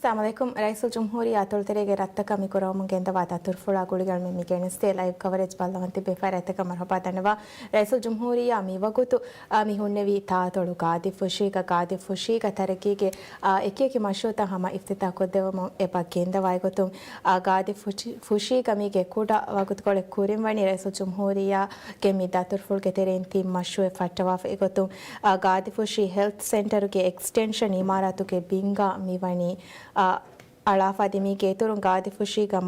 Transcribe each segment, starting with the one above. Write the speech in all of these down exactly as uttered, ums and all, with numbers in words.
އައްސަލާމު ޢަލައިކުމް. ރައީސުލްޖުމްހޫރިއްޔާ އަތޮޅުތެރޭގެ ރަށްތަކަށް މި ކުރައްވަމުން ގެންދަވާ ދަތުރުފުޅާ ގުޅިގެން މި ގެނެސްދޭ ލައިވް ކަވަރޭޖް ބައްލަވަން ތިބޭފަރާތްތަކަށް މަރުޙަބާ ދަންނަވާ. ރައީސުލްޖުމްހޫރިއްޔާ މިވަގުތު، އާ، މި ހުންނެވީ ތާއަތޮޅު ގާދިފުށީގަ، ގާދިފުށީގަ ތަރައްގީގެ، އާ، އެކިއެކި މަޝްރޫޢުތައް ހަމަ އިފްތިތާޙް ކޮށްދެއްވަމުން އެބަ ގެންދަވާ. އެގޮތުން، އާ، ގާދިފުށި-، ފުށީގަ މީގެ ކުޑަ ވަގުތުކޮޅެއް ކުރިން ވަނީ ރައީސުލްޖުމްހޫރިއްޔާގެ މި ދަތުރުފުޅުގެ ތެރެއިން ތިން މަޝްރޫޢެއް ފައްޓަވާފަ. އެގޮތުން، އާ، ގާދިފުށީ ހެލްތް ސެންޓަރުގެ އެކްސްޓެންޝަން އިމާރާތުގެ ބިންގާ މިވަނީ، އާ، އަޅާފަ. އަދި މީގެ އިތުރުން ގާދިފުށީގަ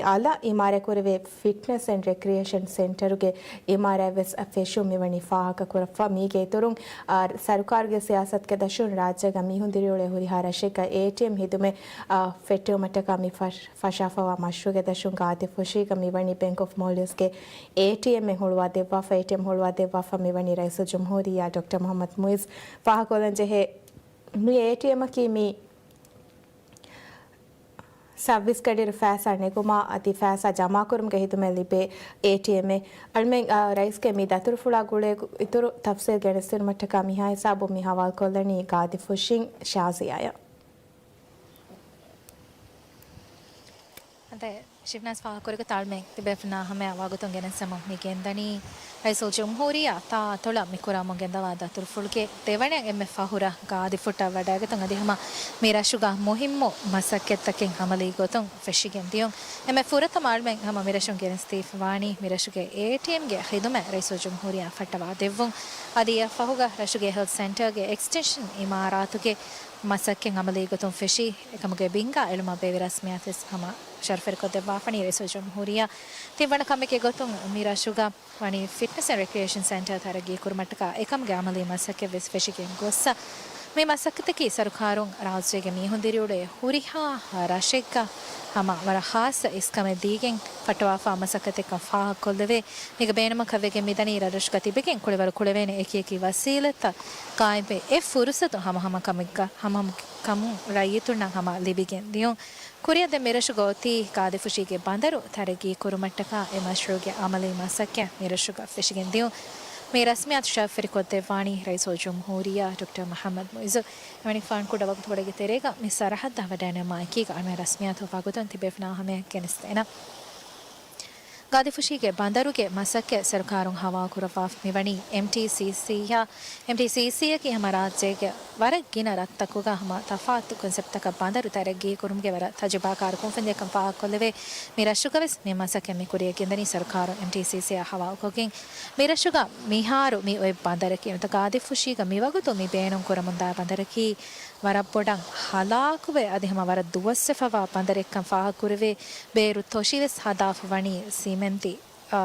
އަލަށް އިމާރާތްކުރެވޭ ފިޓްނެސް އެންޑް ރެކްރިއޭޝަން ސެންޓަރުގެ އިމާރާތްވެސް ފެށުން މިވަނީ ފާހަގަކުރައްވާ. މީގެ އިތުރުން، އާ، ސަރުކާރުގެ ސިޔާސަތުގެ ދަށުން ރާއްޖޭގަ މީހުން ދިރިއުޅޭ ހުރިހާ ރަށެއްގަ އޭޓީއެމް ހިދުމަތް، އާ، ފެއްޓެވުމަށްޓަކާ މި ފަށް-، ފަށާފަވާ މަޝްރޫޢުގެ ދަށުން ގާދިފުށީގަ މިވަނީ ބޭންކް އޮފް މޯލްޑިވްސްގެ އޭޓީއެމްއެއް ހުޅުވާ ދެއްވާފަ. އޭޓީއެމް ހުޅުވާ ދެއްވާފަ މިވަނީ ރައީސުލްޖުމްހޫރިއްޔާ ޑޮކްޓަރ މުޙައްމަދު މުޢިއްޒު. ފާހަގަކޮށްލަން ޖެހޭ، މި އޭޓީއެމްއަކީ މި ސައުވީސް ގަޑިއިރު ފައިސާ ނެގުމާ އަދި ފައިސާ ޖަމާކުރުމުގެ ހިދުމަތް ލިބޭ އޭޓީއެމްއެއް. އަޅުމެން، އާ، ރައީސްގެ މި ދަތުރުފުޅާ ގުޅޭ އިތުރު ތަފްސީލް ގެނެސްދިނުމަށްޓަކާ މިހާ ހިސާބުން މި ހަވާލުކޮށްލަނީ ގާދިފުށިން ޝާޒިޔާއަށް. އަދި ޝިފްނާޒް ފާހަގަކުރިގޮތަށް އަޅުމެން ތިބޭފުޅުންނާ ހަމަޔަށް ވަގުތުން ގެނެސްދެމުން މި ގެންދަނީ ރައީސުލްޖުމްހޫރިއްޔާ ތާއަތޮޅަށް މި ކުރަމުން ގެންދަވާ ދަތުރުފުޅުގެ ދެވަނަ އެންމެ ފަހުރަށް ގާދިފުށަށް ވަޑައިގަތުން އަދި ހަމަ މި ރަށުގަ މުހިއްމު މަސައްކަތްތަކެއް އަމަލީ ގޮތުން ފެށިގެން ދިޔުން. އެންމެ ފުރަތަމަ އަޅުމެން ހަމަ މި ރަށުން ގެނެސްދީފަ ވާނީ މި ރަށުގެ އޭޓީއެމްގެ ޚިދުމަތް ރައީސުލްޖުމްހޫރިއްޔާ ފައްޓަވާ ދެއްވުން. އަދި އެއަށް ފަހުގަ ރަށުގެ ހެލްތް ސެންޓަރގެ އެކްސްޓެންޝަން އިމާރާތުގެ މަސައްކަތް އަމަލީ ގޮތުން ފެށީ، އެކަމުގެ ބިންގާ އެޅުމަށް ބޭއްވި ރަސްމިއްޔާތުވެސް ހަމަ ޝަރުފެރިކޮށްދެއްވާފަނީ ރައީސުލްޖުމްހޫރިއްޔާ. ތިންވަނަ ކަމެއްގެ ގޮތުން މި ރަށުގަ ވަނީ ފިޓްނެސް އެންޑް ރެކްރިއޭޝަން ސެންޓަރ ތަރައްގީ ކުރުމަށްޓަކާ އެކަމުގެ އަމަލީ މަސައްކަތްވެސް ފެށިގެން ގޮއްސަ. މި މަސައްކަތަކީ ސަރުކާރުން ރާއްޖޭގެ މީހުން ދިރިއުޅޭ ހުރިހާ ރަށެއްގަ ހަމަ ވަރަށް ޚާއްޞަ އިސްކަމެއް ދީގެން ފައްޓަވާފާ މަސައްކަތެއްކަން ފާހަގަކޮށްލެވޭ. މީގަ ބޭނުމަކަށް ވެގެން މިދަނީ ރަށްރަށުގަ ތިބެގެން ކުޅިވަރު ކުޅެވޭނެ އެކިއެކި ވަސީލަތްތައް ގާއިމްވެ، އެ ފުރުސަތު ހަމަހަމަ ކަމެއްގަ، ހަމަހަމަ ކަމުން ރައްޔިތުންނަށް ހަމަ ލިބިގެން ދިޔުން. ކުރިއަށް ދެން މިރަށުގަ އޮތީ ގާދިފުށީގެ ބަނދަރު ތަރައްގީ ކުރުމަށްޓަކާ އެ މަޝްރޫޢުގެ އަމަލީ މަސައްކަތް މިރަށުގަ ފެށިގެން ދިޔުން. މި ރަސްމިއްޔާތު ޝަރުފެރިކޮށްދެއްވާނީ ރައީސުލްޖުމްހޫރިއްޔާ ޑޮކްޓަރ މުޙައްމަދު މުޢިއްޒު. އެމަނިކުފާނު ކުޑަ ވަގުތުކޮޅެއްގެ ތެރޭގަ މި ސަރަހައްދަށް ވަޑައިނެއްމާ އެކީގަ އަޅުމެން ރަސްމިއްޔާތު ވަގުތުން ތިބޭފުޅުންނާ ހަމަޔަށް ގެނެސްދޭނަން. ގާދިފުށީގެ ބަނދަރުގެ މަސައްކަތް ސަރުކާރުން ހަވާލުކުރައްވާފަ މިވަނީ އެމްޓީސީސީއާ، އެމްޓީސީސީއަކީ ހަމަ ރާއްޖޭގެ ވަރަށް ގިނަ ރަށްތަކުގަ ހަމަ ތަފާތު ކޮންސެޕްޓްތަކަށް ބަނދަރު ތަރައްގީ ކުރުމުގެ ވަރަށް ތަޖުރިބާކާރު ކުންފުނިއެއްކަން ފާހަގަކޮށްލެވޭ. މި ރަށުގަވެސް މި މަސައްކަތް މި ކުރިޔަށް ގެންދަނީ ސަރުކާރުން އެމްޓީސީސީއާ ހަވާލުކޮށްގެން. މި ރަށުގަ މިހާރު މި އޮތް ބަނދަރަކީ ނުވަތަ ގާދިފުށީގަ މިވަގުތު މި ބޭނުން ކުރަމުންދާ ބަނދަރަކީ ވަރަށް ބޮޑަށް ހަލާކުވެ އަދި ހަމަ ވަރަށް ދުވަސްވެފަވާ ބަނދަރެއްކަން ފާހަގަކުރެވޭ. ބޭރު ތޮށިވެސް ހަދާފަ ވަނީ ސިމެންތި، އަ،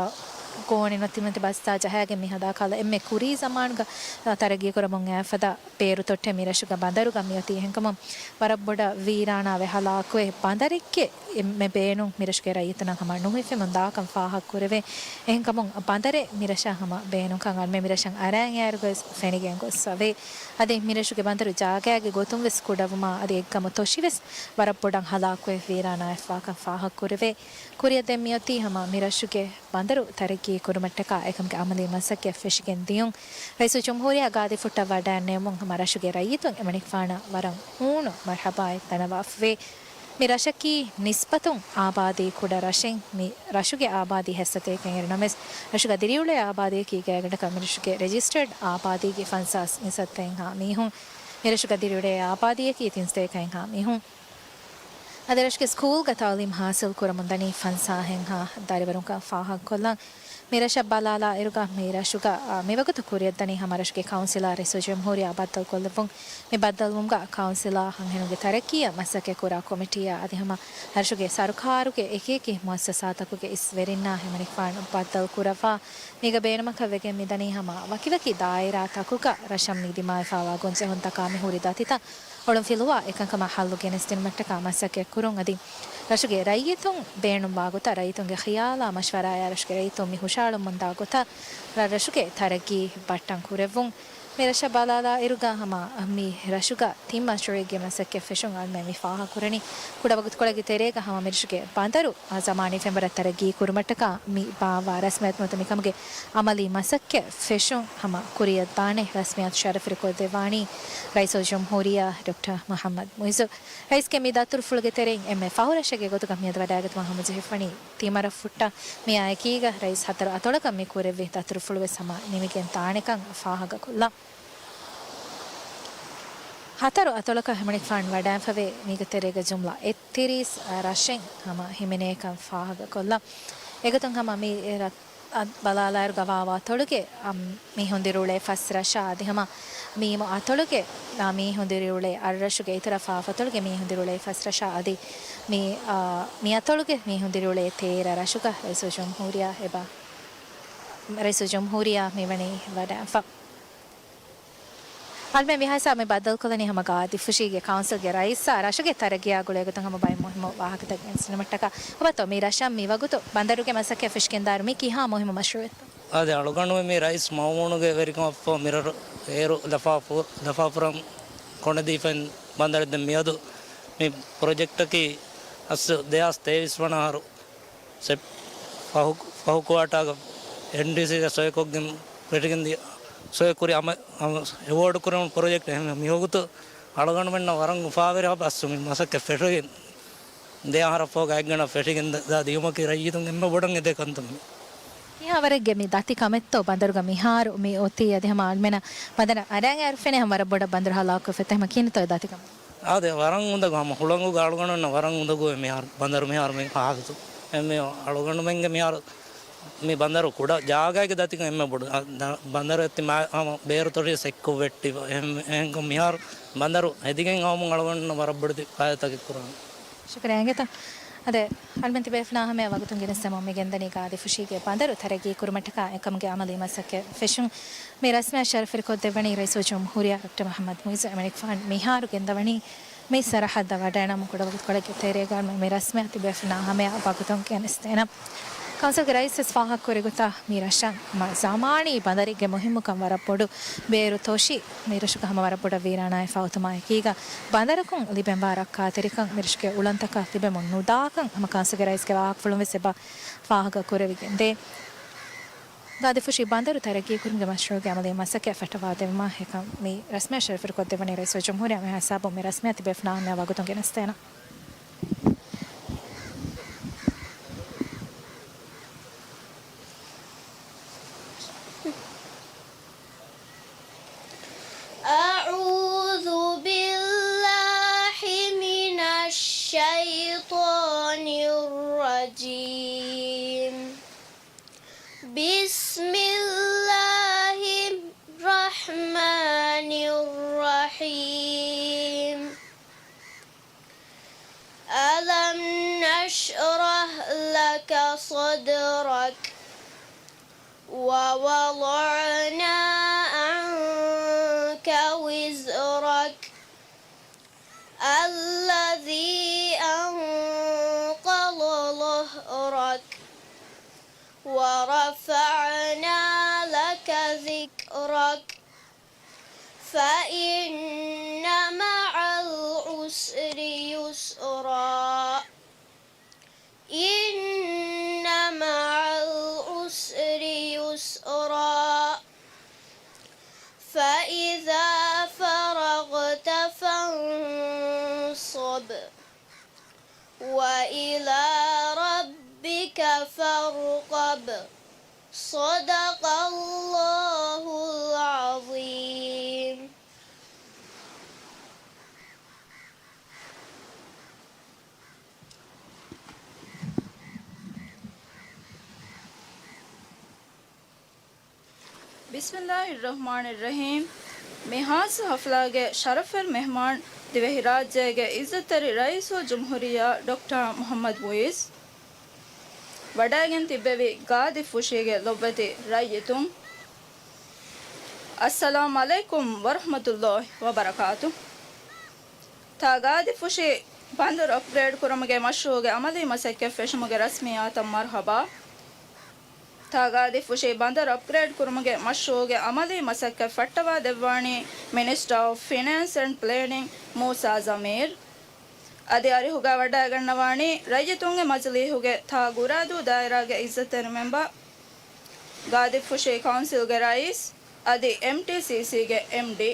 ގޯނި ނުވަތަ ބަސްތާ ޖަހައިގެން މި ހަދާ ކަހަލަ އެންމެ ކުރީ ޒަމާނުގަ، އަ، ތަރައްގީ ކުރަމުން އައިފަދަ ބޭރު ތޮއްޓެއް މި ރަށުގަ ބަނދަރުގަ މިއޮތީ. އެހެންކަމުން ވަރަށް ބޮޑަށް ވީރާނާވެ ހަލާކުވެ ބަނދަރެއްގެ އެންމެ ބޭނުން މިރަށުގެ ރައްޔިތުންނަށް ހަމަ ނުހިފެމުން ދާކަން ފާހަގަކުރެވޭ. އެހެންކަމުން ބަނދަރެއް މިރަށަށް ހަމަ ބޭނުންކަން އަޅުމެން މިރަށަށް އަރައިގެން އައިރުގަވެސް ފެނިގެން ގޮއްސަވޭ. އަދި މިރަށުގެ ބަނދަރު ޖާގައިގެ ގޮތުންވެސް ކުޑަވުމާ އަދި އެއްގަމު ތޮށިވެސް ވަރަށް ބޮޑަށް ހަލާކުވެ ވީރާނާވެފަވާކަން ފާހަގަކުރެވޭ. ކުރިއަށް ދެން މިއޮތީ ހަމަ މިރަށުގެ ބަނދަރު ތަރައްގީ ކުރުމަށްޓަކާ އެކަމުގެ އަމަލީ މަސައްކަތް ފެށިގެން ދިޔުން. ރައީސުލްޖުމްހޫރިއްޔާ ގާދިފުށަށް ވަޑައިނެމުން ހަމަ ރަށުގެ ރައްޔިތުން އެމަނިކުފާނަށް ވަރަށް ހޫނު މަރުޙަބާއެއް ދަންނަވާފަވޭ. މި ރަށަކީ ނިސްބަތުން އާބާދީ ކުޑަ ރަށެއް. މި ރަށުގެ އާބާދީ ހަތްސަތޭކައެއް އިރު ނަމަވެސް، ރަށުގަ ދިރިއުޅޭ އާބާދީއަކީ ގާތްގަނޑަކަށް މި ރަށުގެ ރެޖިސްޓަރޑް އާބާދީގެ ފަންސާސް މިސައްތައެއްހާ މީހުން. މި ރަށުގަ ދިރިއުޅޭ އާބާދީއަކީ ތިންސަތޭކައެއްހާ މީހުން. އަދި ރަށުގެ ސްކޫލްގަ ތައުލީމް ހާސިލް ކުރަމުންދަނީ ފަންސާހެއްހާ ދަރިވަރުންކަން ފާހަގަކޮށްލަން. މި ރަށަށް ބަލާލާއިރުގަ މި ރަށުގަ، އާ، މިވަގުތު ކުރިއަށްދަނީ ހަމަ ރަށުގެ ކައުންސިލާ ރައީސުލްޖުމްހޫރިއްޔާ ބައްދަލުކޮށްލެއްވުން. މި ބައްދަލުވުމުގަ ކައުންސިލާ އަންހެނުންގެ ތަރައްޤީއަށް މަސައްކަތްކުރާ ކޮމިޓީއާ އަދި ހަމަ ރަށުގެ ސަރުކާރުގެ އެކިއެކި މުއައްސަސާތަކުގެ އިސްވެރިންނާ އެމަނިކުފާނު ބައްދަލުކުރައްވާ. މީގަ ބޭނުމަކަށް ވެގެން މިދަނީ ހަމަ ވަކިވަކި ދާއިރާތަކުގަ ރަށަށް މި ދިމާވެފައިވާ ގޮންޖެހުންތަކާ މި ހުރި ދަތިތައް އޮޅުންފިލުވާ އެކަންކަމަށް ހައްލު ގެނެސްދިނުމަށްޓަކާ މަސައްކަތްކުރުން. އަދި ރަށުގެ ރައްޔިތުން ބޭނުންވާ ގޮތަށް ރައްޔިތުންގެ ޚިޔާލާ މަޝްވަރާއާ ރަށުގެ ރައްޔިތުން މި ހުށައަޅަމުންދާ ގޮތަށް ރަށްރަށުގެ ތަރައްގީ ބައްޓަން ކުރެއްވުން. މި ރަށަށް ބަލާލާއިރުގަ ހަމަ މި ރަށުގަ ތިން މަޝްރޫއެއްގެ މަސައްކަތް ފެށުން އަޅުމެން މި ފާހަގަކުރަނީ. ކުޑަ ވަގުތުކޮޅެއްގެ ތެރޭގަ ހަމަ މި ރަށުގެ ބަނދަރު ޒަމާނީ ފެންވަރަށް ތަރައްގީ ކުރުމަށްޓަކާ މި ބާއްވާ ރަސްމިއްޔާތު ނުވަތަ މިކަމުގެ އަމަލީ މަސައްކަތް ފެށުން ހަމަ ކުރިއަށްދާނެ ރަސްމިއްޔާތު ޝަރަފުވެރިކޮށްދެއްވާނީ ރައީސުލްޖުމްހޫރިއްޔާ ޑޮކްޓަރ މުޙައްމަދު މުޢިއްޒު. ރައީސްގެ މި ދަތުރުފުޅުގެ ތެރެއިން އެންމެ ފަހު ރަށެއްގެ ގޮތުގަ މިއަދު ވަޑައިގަތުމަށް ހަމަޖެހިފަނީ ތިމަރަށް ފުއްޓާ މިއާއެކީގަ ރައީސް ހަތަރު އަތޮޅަކަށް މި ކުރެއްވި ދަތުރުފުޅުވެސް ހަމަ ނިމިގެން ދާނެކަން ފާހަގަކޮށްލާ. ހަތަރު އަތޮޅަކަށް ހަމަނިކުފާނު ވަޑައިފަވޭ މީގެ ތެރޭގަ ޖުމްލަ އެއްތިރީސް ރަށެއް ހަމަ ހިމެނޭކަން ފާހަގަކޮށްލާ. އެގޮތުން ހަމަ މި ރަށް އަ، ބަލާލާއިރު ގަވާވާ އަތޮޅުގެ، އަ، މީހުން ދިރިއުޅޭ ފަސް ރަށާ އަދި ހަމަ މީމު އަތޮޅުގެ، އަ، މީހުން ދިރިއުޅޭ އަށްރަށުގެ އިތުރަށް ފާފަތޮޅުގެ މީހުން ދިރިއުޅޭ ފަސް ރަށާ އަދި މި، އަ، މި އަތޮޅުގެ މީހުން ދިރިއުޅޭ ތޭރަ ރަށުގަ ރައީސުލްޖުމްހޫރިއްޔާ އެބަ، ރައީސުލްޖުމްހޫރިއްޔާ މިވަނީ ވަޑައިފަ. އަޅުމެން މިހާ ހިސާބު މި ބައްދަލުކޮށްލަނީ ހަމަ ގާދިފުށީގެ ކައުންސިލްގެ ރައީސާ ރަށުގެ ތަރައްގީއާ ގުޅޭގޮތުން ހަމަ ބައެއް މުހިއްމު ވާހަކަތައް ގެނެސްދިނުމަށްޓަކާ. އޮބާތޯ މި ރަށަށް މިވަގުތު ބަނދަރުގެ މަސައްކަތް ފެށިގެންދާއިރު މީ ކިހާ މުހިއްމު މަޝްރޫއެއްތޯ؟ އާދެ، އަޅުގަނޑުމެން މި ރައީސް މައުމޫނުގެ ވެރިކަމަށްފަހު މިރަށު އޭރު ލަފާފު-، ލަފާފުރަން ކޮނެދީފައި ބަނދަރެއް ދެން މިއަދު މި ޕްރޮޖެކްޓަކީ އަސްލު ދެހާސް ތޭވީސް ވަނަ އަހަރު ސެޕް-، ފަހު، ފަހު ކުއާޓާގަ އެންޑީސީގެ ސޮއެކޮށްގެން ފެށިގެން ދިޔަ، ސޮއެ ކުރި އަމަ-، އަމަ-، އެވޯޑް ކުރެވުނު ޕްރޮޖެކްޓް އެހެން މިވަގުތު އަޅުގަނޑުމެންނަށް ވަރަށް އުފާވެރި ހަބަ އަސްލު މި މަސައްކަތް ފެށިގެން ދެ އަހަރަށް ފަހުގަ އަތްގަނޑަށް ފެށިގެން ދާ ދިޔުމަކީ ރައްޔިތުން އެންމެ ބޮޑަށް އެދޭ ކަންތައް މީ. ކިހާވަރެއްގެ މި ދަތި ކަމެއްތޯ ބަނދަރުގަ މިހާރު މި އޮތީ އަދި ހަމަ އަޅުމެނަށް ބަނދަރަށް އަރަން އައިރު ފެނޭ ހަމަ ވަރަށް ބޮޑަށް ބަނދަރު ހަލާކުވެފަ އެތައް ހަމަ ކިހިނެއްތޯ އެ ދަތި ކަމެއް؟ އާދެ، ވަރަށް އުނދަގޫ ހަމަ ހުޅަނގުގަ އަޅުގަނޑުންނަށް ވަރަށް އުނދަގޫ މިހާރު ބަނދަރު މިހާރު މި ހާލަތު. އެ މި އަޅުގަނޑުމެންގެ މިހާރު މި ބަނދަރު ކުޑަ ޖާގައިގެ ދަތިކަން އެންމެ ބޮޑު. އަ، ދަ-، ބަނދަރު އެތި މާ-، ހަމަ ބޭރު ތޮށި ސެއްކޮށް ވެއްޓި. އެހެން-، އެހެންކޮށް މިހާރު ބަނދަރު ހެދިގެން އައުމުން އަޅުގަނޑުންނަށް ވަރަށް ބޮޑެތި ފައިދާތަކެއް ކުރާނެ. ޝުކުރިއްޔާ އިނގޭތަ؟ އަދެ، އަޅުމެން ތިބޭފުޅާ ހަމަޔަށް ވަގުތުން ގެނެސްދެމުން މި ގެންދަނީ ގާދިފުށީގެ ބަނދަރު ތަރައްގީ ކުރުމަށްޓަކާ އެކަމުގެ އަމަލީ މަސައްކަތް ފެށުން. މި ރަސްމިއްޔާ ޝަރަފުވެރިކޮށްދެއްވަނީ ރައީސުލްޖުމްހޫރިއްޔާ ޑޮކްޓަރ މުޙައްމަދު މުޢިއްޒު. އެމަނިކުފާނު މިހާރު ގެންދަވަނީ މި ސަރަހައްދަށް ވަޑައިނަމަ ކުޑަ ވަގުތުކޮޅެއްގެ ތެރޭގަ މި ރަސްމިއްޔާ ތިބޭފުޅުންނާ ހަމަޔަށް ވަގުތުން ގެނެސްދޭނަން. ކައުންސިލްގެ ރައީސް ވެސް ފާހަގަކުރި ގޮތަށް މި ރަށަށް މަ-، ޒަމާނީ ބަނދަރެއްގެ މުހިއްމުކަން ވަރަށް ބޮޑު. ބޭރު ތޮށި މި ރަށުގަ ހަމަ ވަރަށް ބޮޑަށް ވީރާނާވެފަ އޮތުމާ އެކީގަ ބަނދަރަކުން ލިބެންވާ ރައްކާތެރިކަން މި ރަށުގެ އުޅަނދުތަކަށް ލިބެމުން ނުދާކަން ހަމަ ކައުންސިލްގެ ރައީސްގެ ވާހަކަފުޅުން ވެސް އެބަ ފާހަގަ ކުރެވިގެންދޭ. ގާދިފުށީ ބަނދަރު ތަރައްގީކުރުމުގެ މަޝްރޫޢުގެ އަމަލީ މަސައްކަތް ފެއްޓަވާދެއްވުމަށް އެކަން މި ރަސްމިއްޔާ ޝަރަފުވެރިކޮށްދެއްވަނީ ރައީސުލްޖުމްހޫރިއްޔާ. މި ހިސާބުން މި ރަސްމިއްޔާ ތިބޭފުޅުންނާ ހަމަޔަށް ވަގުތުން ގެނެސްދޭނަން. أعوذ بالله من الشيطان الرجيم. بسم الله الرحمن الرحيم. ألم نشرح لك صدرك ووضعنا عنك وزرك الذي أنقض ظهرك ورفعنا لك ذكرك فإن مع العسر يسرا. إن مع العسر يسرا. فإذا فرغت فانصب. وإلى ربك فارغب. صدق الله العظيم. ބިސްމިއްލާހިއްރަޙްމާނިއްރަޙީމް. މި ޚާއްޞަ ޙަފްލާގެ ޝަރަފުވެރި މެހްމާން ދިވެހިރާއްޖޭގެ އިއްޒަތްތެރި ރައީސުލްޖުމްހޫރިއްޔާ ޑޮކްޓަރ މުޙައްމަދު މުޢިއްޒު. ވަޑައިގެން ތިއްބެވި ގާދިފުށީގެ ލޮބުވެތި ރައްޔިތުން، އައްސަލާމް ޢަލައިކުމް ވަރަޙްމަތުﷲ ވަބަރަކާތު. ތާ ގާދިފުށީ ބަނދަރު އަޕްގްރޭޑް ކުރުމުގެ މަޝްރޫޢުގެ އަމަލީ މަސައްކަތް ފެށުމުގެ ރަސްމިއްޔާތަށް މަރުޙަބާ. ތާ ގާދިފުށީ ބަނދަރު އަޕްގްރޭޑް ކުރުމުގެ މަޝްރޫޢުގެ އަމަލީ މަސައްކަތް ފައްޓަވާ ދެއްވާނީ މިނިސްޓަރ އޮފް ފިނޭންސް އެންޑް ޕްލޭނިން މޫސާ ޒަމީރް. އަދި އަރިހުގަ ވަޑައިގަންނަވާނީ ރައްޔިތުންގެ މަޖިލީހުގެ ތާ ގުރާދޫ ދާއިރާގެ އިއްޒަތްތެރި މެމްބަރ، ގާދިފުށީ ކައުންސިލްގެ ރައީސް އަދި އެމްޓީސީސީގެ އެމްޑީ.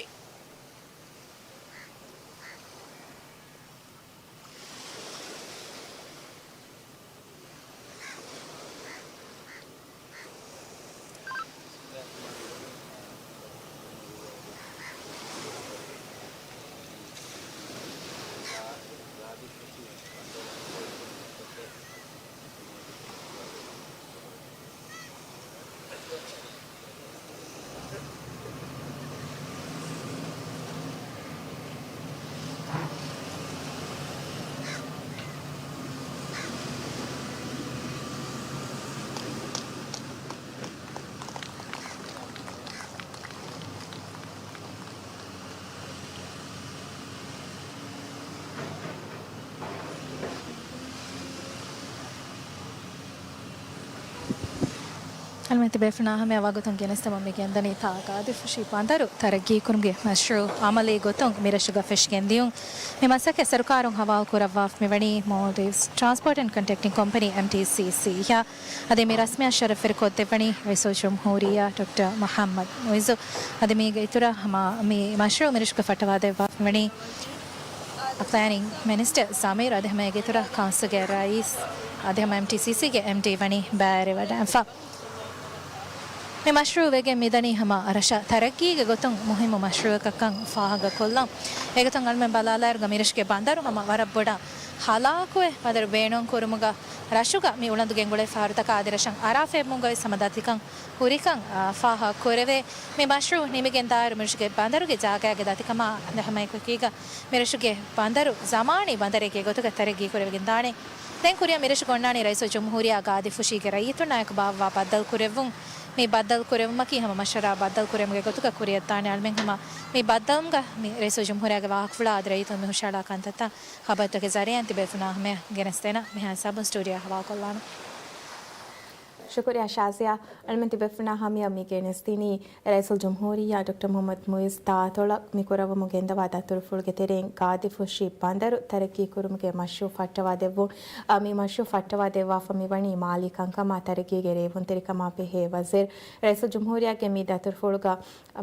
އަޅުމެން ތިބޭފުޅުންނާ ހަމަޔަށް ވަގުތުން ގެނެސްދެމުން މި ގެންދަނީ ތާ ގާދިފުށީ ބަނދަރު ތަރައްގީކުރުމުގެ މަޝްރޫޢު އަމަލީ ގޮތުން މިރަށުގަ ފެށިގެންދިޔުން. މި މަސައްކަތް ސަރުކާރުން ހަވާލު ކުރައްވާފަ މިވަނީ މޯލްޑިވްސް ޓްރާންސްޕޯޓް އެންޑް ކޮންޓްރެކްޓިން ކޮމްޕަނީ، އެމްޓީސީސީ، އަށް. އަދި މި ރަސްމިއްޔާ ޝަރަފްވެރިކޮށްދެއްވަނީ ރައީސުލްޖުމްހޫރިއްޔާ ޑޮކްޓަރ މުޙައްމަދު މުޢިއްޒު. އަދި މީގެ އިތުރަށް ހަމަ މި މަޝްރޫޢު މިރަށުގަ ފައްޓަވާދެއްވާފަ މިވަނީ ޕްލޭނިން މިނިސްޓަރ ޒަމީރު އަދި ހަމަ އޭގެ އިތުރަށް ކައުންސިލްގެ ރައީސް އަދި ހަމަ އެމްޓީސީސީގެ އެމްޑީ ވަނީ ބައިވެރިވެވަޑައިގެންފަ. މި މަޝްރޫޢު ވެގެން މިދަނީ ހަމަ ރަށަށް ތަރައްގީގެ ގޮތުން މުހިއްމު މަޝްރޫޢަކަށްކަން ފާހަގަކޮށްލަން. އެގޮތުން އަޅުމެން ބަލާލާއިރުގަ މިރަށުގެ ބަނދަރު ހަމަ ވަރަށް ބޮޑަށް ހަލާކުވެ، ބަނދަރު ބޭނުންކުރުމުގަ ރަށުގަ މި އުޅަނދު ގެންގުޅޭ ފަހަރުތަކާ އަދި ރަށަށް އަރާ ފެންމުންގަވެސް ހަމަ ދަތިކަން ހުރިކަން، އާ، ފާހަގަކުރެވޭ. މި މަޝްރޫޢު ނިމިގެންދާއިރު މިރަށުގެ ބަނދަރުގެ ޖާގައިގެ ދަތިކަމާ އަދި ހަމައެކަކީގަ މިރަށުގެ ބަނދަރު ޒަމާނީ ބަނދަރެއްގެ ގޮތުގަ ތަރައްގީ ކުރެވިގެންދާނެ. ދެން ކުރިއަށް މިރަށުގަ އޮންނާނީ ރައީސުލްޖުމްހޫރިއްޔާ ގާދިފުށީގެ ރައްޔިތުންނާއެކު ބާއްވާ ބައްދަލުކުރެއްވުން. މި ބައްދަލުކުރެއްވުމަކީ ހަމަ މަޝްވަރާ ބައްދަލުކުރެއްވުމުގެ ގޮތުގަ ކުރިއަށްދާނެ. އަޅުމެން ހަމަ މި ބައްދަލުމުގަ މި ރައީސުލްޖުމްހޫރިއްޔާގެ ވާހަކަފުޅާ އަދި ރައްޔިތުން މި ހުށައަޅާ ކަންތައްތައް ޚަބަރުތަކެއް ޒަރީއާއިން ތިބޭފުޅުންނާ ހަމަޔަށް ގެނެސްދޭނަން. މިހާ ހިސާބުން ސްޓޫޑިއޯއަށް ހަވާލުކޮށްލާނަން. ޝުކުރިއްޔާ ޝާޒިޔާ. އަޅުމެން ތިބޭފުޅުންނާ ހަމަޔަށް މި ގެނެސްދިނީ ރައީސުލްޖުމްހޫރިއްޔާ ޑޮކްޓަރ މުޙައްމަދު މުޢިއްޒު ތާއަތޮޅަށް މި ކުރައްވަމުން ގެންދަވާ ދަތުރުފުޅުގެ ތެރެއިން ގާދިފުށީ ބަނދަރު ތަރައްގީކުރުމުގެ މަޝްރޫޢު ފައްޓަވާ ދެއްވުން. އަ، މި މަޝްރޫޢު ފައްޓަވާ ދެއްވާފަ މިވަނީ މާލީ ކަންކަމާ ތަރައްގީގެ ރޭވުންތެރިކަމާ ބެހޭ ވަޒީރު. ރައީސުލްޖުމްހޫރިއްޔާގެ މި ދަތުރުފުޅުގަ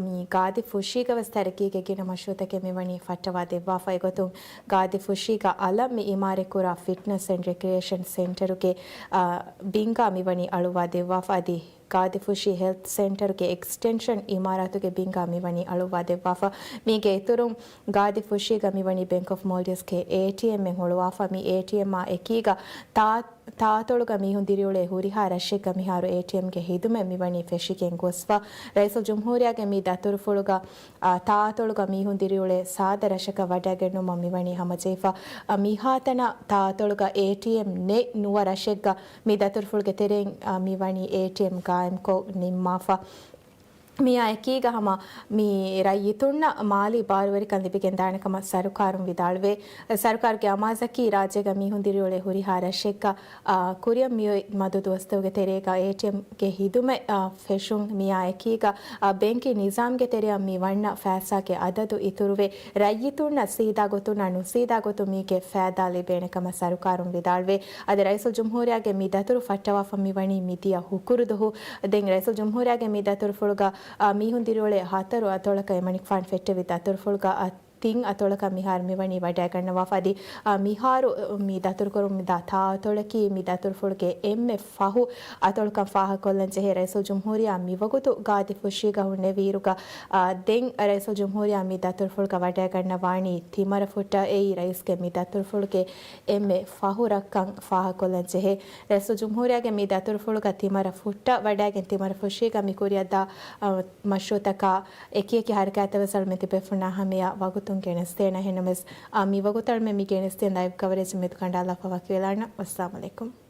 މި ގާދިފުށީގަވެސް ތަރައްގީގެ ގިނަ މަޝްރޫޢުތަކެއް މިވަނީ ފައްޓަވާ ދެއްވާފަ. އެގޮތުން ގާދިފުށީގަ އަލަށް މި އިމާރަތްކުރާ ފިޓްނަސް އެންޑް ރެކްރިއޭޝަން ސެންޓަރުގެ، އާ، ބިންގާ މިވަނީ އަޅުއްވާ ދެއްވާފަ. އަދި ގާދިފުށީ ހެލްތް ސެންޓަރުގެ އެކްސްޓެންޝަން އިމާރާތުގެ ބިންގާ މިވަނީ އަޅުއްވާ ދެއްވާފަ. މީގެ އިތުރުން ގާދިފުށީގަ މިވަނީ ބެންކް އޮފް މޯލްޑިވްސްގެ އޭޓީއެމްއެއް ހުޅުވާފަ. މި އޭޓީއެމްއާ އެކީގަ ތާ ތާއަތޮޅުގަ މީހުން ދިރިއުޅޭ ހުރިހާ ރަށެއްގަ މިހާރު އޭޓީއެމްގެ ހިދުމަތް މިވަނީ ފެށިގެން ގޮސްފަ. ރައީސުލްޖުމްހޫރިއްޔާގެ މި ދަތުރުފުޅުގަ، އާ، ތާއަތޮޅުގަ މީހުން ދިރިއުޅޭ ސާދަ ރަށަކަށް ވަޑައިގެންނުމަށް މިވަނީ ހަމަޖެހިފަ. އާ، މިހާތަނަށް ތާއަތޮޅުގަ އޭޓީއެމް ނެތް ނުވަ ރަށެއްގަ މި ދަތުރުފުޅުގެ ތެރެއިން، އާ، މިވަނީ އޭޓީއެމް ގާއިމްކޮށް ނިންމާފަ. މިއާ އެކީގަ ހަމަ މި ރައްޔިތުންނަށް މާލީ ބާރުވެރިކަން ލިބިގެން ދާނެ ކަމަށް ސަރުކާރުން ވިދާޅުވޭ. ސަރުކާރުގެ އަމާޒަކީ ރާއްޖޭގަ މީހުން ދިރިއުޅޭ ހުރިހާ ރަށެއްގަ، އާ، ކުރިއަށް މިއޮތް މަދު ދުވަސްތަކުގެ ތެރޭގަ އޭޓީއެމްގެ ހިދުމަތް، އާ، ފެށުން. މިއާ އެކީގަ، އާ، ބޭންކިން ނިޒާމްގެ ތެރެއަށް މި ވަންނަ ފައިސާގެ އަދަދު އިތުރުވެ، ރައްޔިތުންނަށް ސީދާ ގޮތުންނާ ނުސީދާ ގޮތުން މީގެ ފައިދާ ލިބޭނެ ކަމަށް ސަރުކާރުން ވިދާޅުވޭ. އަދި ރައީސުލްޖުމްހޫރިއްޔާގެ މި ދަތުރު ފައްޓަވާފަ މިވަނީ މިދިޔަ ހުކުރުދުހު. ދެން ރައީސުލްޖުމްހޫރިއްޔާގެ މި ދަތުރުފުޅުގަ، އާ، މީހުން ދިރިއުޅޭ ހަތަރު އަތޮޅަކަށް އެމަނިކުފާނު ފެއްޓެވި ދަތުރުފުޅުގަ، އާ، ތިން އަތޮޅަކަށް މިހާރު މިވަނީ ވަޑައިގަންނަވާފަ. އަދި، އާ، މިހާރު މި ދަތުރުކުރަމުންދާ ތާއަތޮޅަކީ މި ދަތުރުފުޅުގެ އެންމެ ފަހު އަތޮޅުކަން ފާހަގަކޮށްލަން ޖެހޭ. ރައީސުލްޖުމްހޫރިއްޔާ މިވަގުތު ގާދިފުށީގަ ހުންނެވިއިރުގަ، އާ، ދެން ރައީސުލްޖުމްހޫރިއްޔާ މި ދަތުރުފުޅުގަ ވަޑައިގަންނަވާނީ ތިމަރަ ފުއްޓަށް. އެއީ ރައީސްގެ މި ދަތުރުފުޅުގެ އެންމެ ފަހު ރަށްކަން ފާހަގަކޮށްލަން ޖެހޭ. ރައީސުލްޖުމްހޫރިއްޔާގެ މި ދަތުރުފުޅުގަ ތިމަރަ ފުއްޓަށް ވަޑައިގެން ތިމަރަ ފުށީގަ މި ކުރިއަށްދާ، އަ، މަޝްރޫޢުތަކާ އެކިއެކި ހަރަކާތްތައް ވެސް އަޅުމެން ތިބޭފުޅުންނާ ހަމަޔަށް ވަގުތުން ގެނެސްދޭނަ. އެހެންނަމަވެސް، އަ، މި ވަގުތު އަޅުމެން މި ގެނެސްދިން ލައިވް ކަވަރޭޖް މިއަދު ކަނޑާލާފަ. ވަކިވެލާނަން. ވައްސަލާމް އަލައިކުމް.